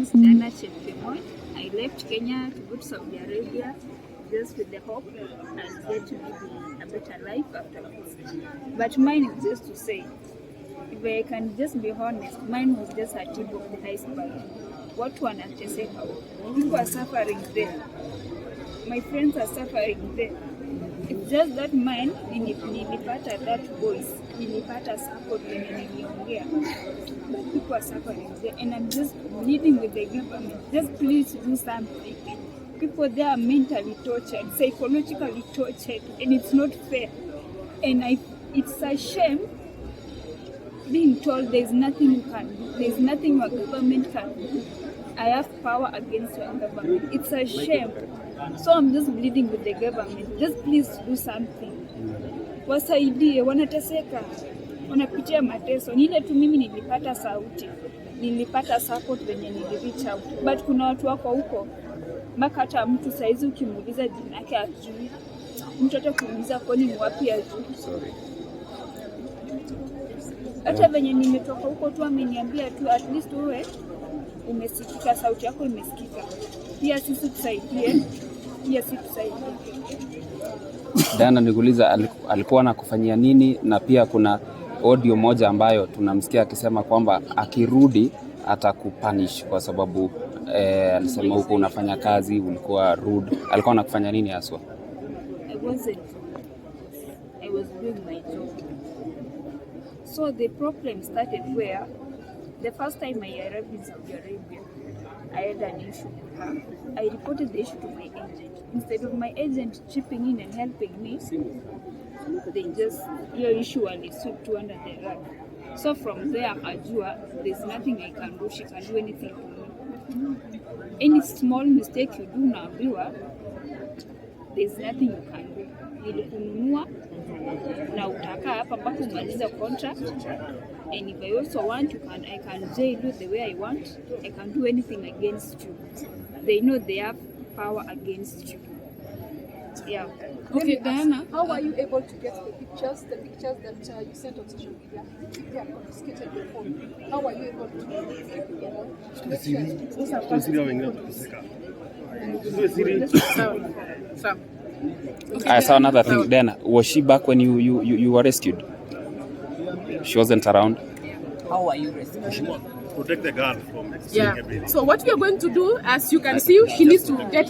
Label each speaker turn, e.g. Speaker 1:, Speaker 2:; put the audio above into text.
Speaker 1: name is Diana Chepkemoi. I left Kenya to go to Saudi Arabia just with the hope and get maybe a better life afterwards. But mine is just to say, if I can just be honest, mine was just a tip of the iceberg. Watu wanateseka huko. People are suffering there. My friends are suffering there. It's just that mine, nilipata that voice, nilipata support when niliongea. But people are suffering there and I'm just pleading with the government. Just please do something. People there are mentally tortured, psychologically tortured, and it's not fair. And it's a shame being told there's nothing you can do, there's nothing your government can do. I have power against your government. It's a shame. So I'm just pleading with the government. Just please do something. Wasaidie, wanateseka, wanapitia mateso. Ni ile tu mimi nilipata sauti, nilipata support venye nili reach out, but kuna watu wako huko mpaka hata mtu saizi ukimuuliza jina yake ajui, mtu hata kuuliza kwani ni wapi ajui. Hata venye nimetoka huko tu ameniambia tu at least wewe umesikika, sauti yako imesikika. Pia sisi tusaidie, pia sisi tusaidie.
Speaker 2: Diana, nikuuliza alikuwa anakufanyia nini? Na pia kuna audio moja ambayo tunamsikia akisema kwamba akirudi atakupunish kwa sababu alisema huko unafanya kazi, ulikuwa rude. Alikuwa anakufanya nini haswa?
Speaker 1: I wasn't. I was doing my job. So the problem started where the first time I arrived in Saudi Arabia, I had an issue with her. I reported the issue to my agent. Instead of my agent chipping in and helping me, they just, hiyo issue walisweep tu under the rug. So from there akajua there's nothing I can do, she can do anything to me. Any small mistake you do, naambiwa there's nothing you can do. Nilikununua na utakaa hapa mpaka umalize contract, and if I also want you can, I can jail you the way I want. I can do anything against you. They know they have power against you. Yeah.
Speaker 3: Okay, Diana.
Speaker 4: How were you able to get the pictures that you sent on social media? If they had confiscated your phone, how were you able to make sure?
Speaker 5: Siri wengine watateseka. Usiwe siri.
Speaker 3: Sawa. Sawa. Okay,
Speaker 2: I saw another
Speaker 3: Sawa.
Speaker 2: Thing. Diana, was she back when you were rescued? She wasn't around.
Speaker 6: How are you rescued?
Speaker 5: Protect the girl from seeing
Speaker 3: Yeah.
Speaker 5: everything.
Speaker 3: So what we are going to do, as you can see, she needs to get